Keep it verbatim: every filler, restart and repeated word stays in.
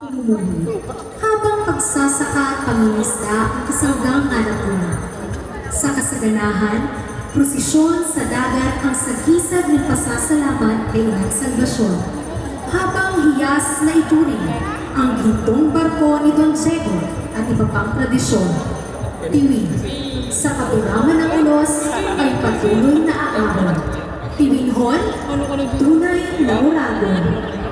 Habang pagsasaka at pangingisda ang kasanggang hanap buhay. Sa kasaganahan, prosesyon sa dagat ang sagisag ng pasasalamat kay Inang Salvacion. Habang hiyas na ituring ang gintong barko ni Don Diego at iba pang tradisyon. Tiwing, sa kabiraman ng ulos ay patuloy na aahon. Tiwinghon, tunay na Uragon.